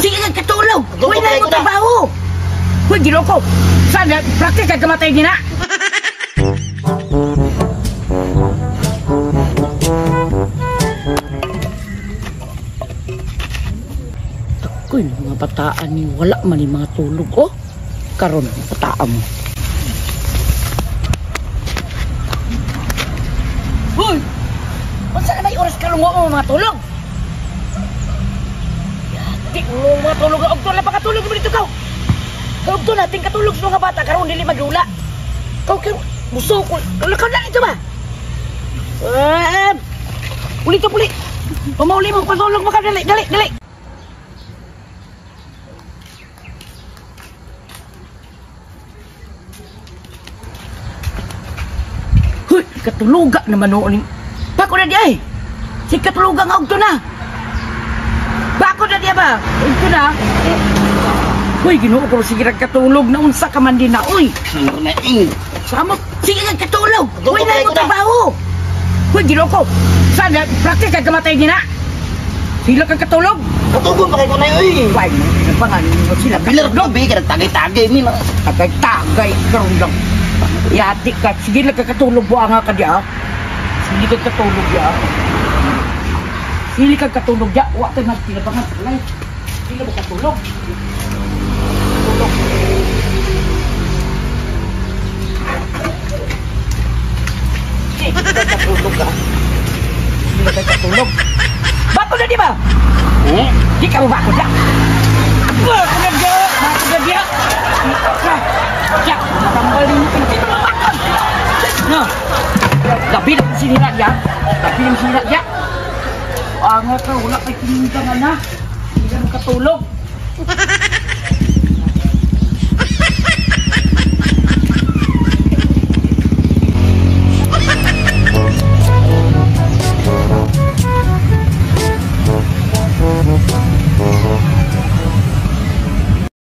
Sige ka katulog. Uy, na mo trabaho. Uy, ginoo ko. Sana practice ka kamatay gina. Ako'y mga bataan ni wala man ni mga tulog oh. Karon bataan mo. Hoy! Unsa na may oras karon mo mga tulog? Yati mo mga tulog og na pakatulog mo dito kaw. Kaugto natin katulog sa mga bata karon dili magdula. Kaw kaw muso ko. Lakaw na dito ba? Uli to puli. Pamauli mo patulog mo ka dali dali dali. Hoy, katuluga naman noon. Bako na di ay. Si katuluga nga ugto na. Bako na di ba? Ugto na. Hoy, Ginoo ko sige ra katulog na unsa ka man din na oy. Samo, sige ka katulog. Uy, na mo trabaho. Hoy, Ginoo ko. Sana practice ka kamatay gina. Sila ka katulog. Katulog pa kay ko na oy. Way, pangan sila bilar gabi ka tagay-tagay mi na. Tagay-tagay karon lang. Yati ka, sige lang ka katulog buha nga ka diya. Sige ka katulog diya. Sige ka katulog diya. Wa tayo magtinabangan sa life. Sige ka katulog. Tulog. Sige ka katulog ka. Sige ka katulog. Bako na di ba? Eh? Di ka mo bako na. Bako na diya. Bako na diya. Ya, tambal ini penting makan. Nah, gabi na sinira ya, gabi na sinira ya. Anga ka, wala kay tinindang na. Hindi ka katulog.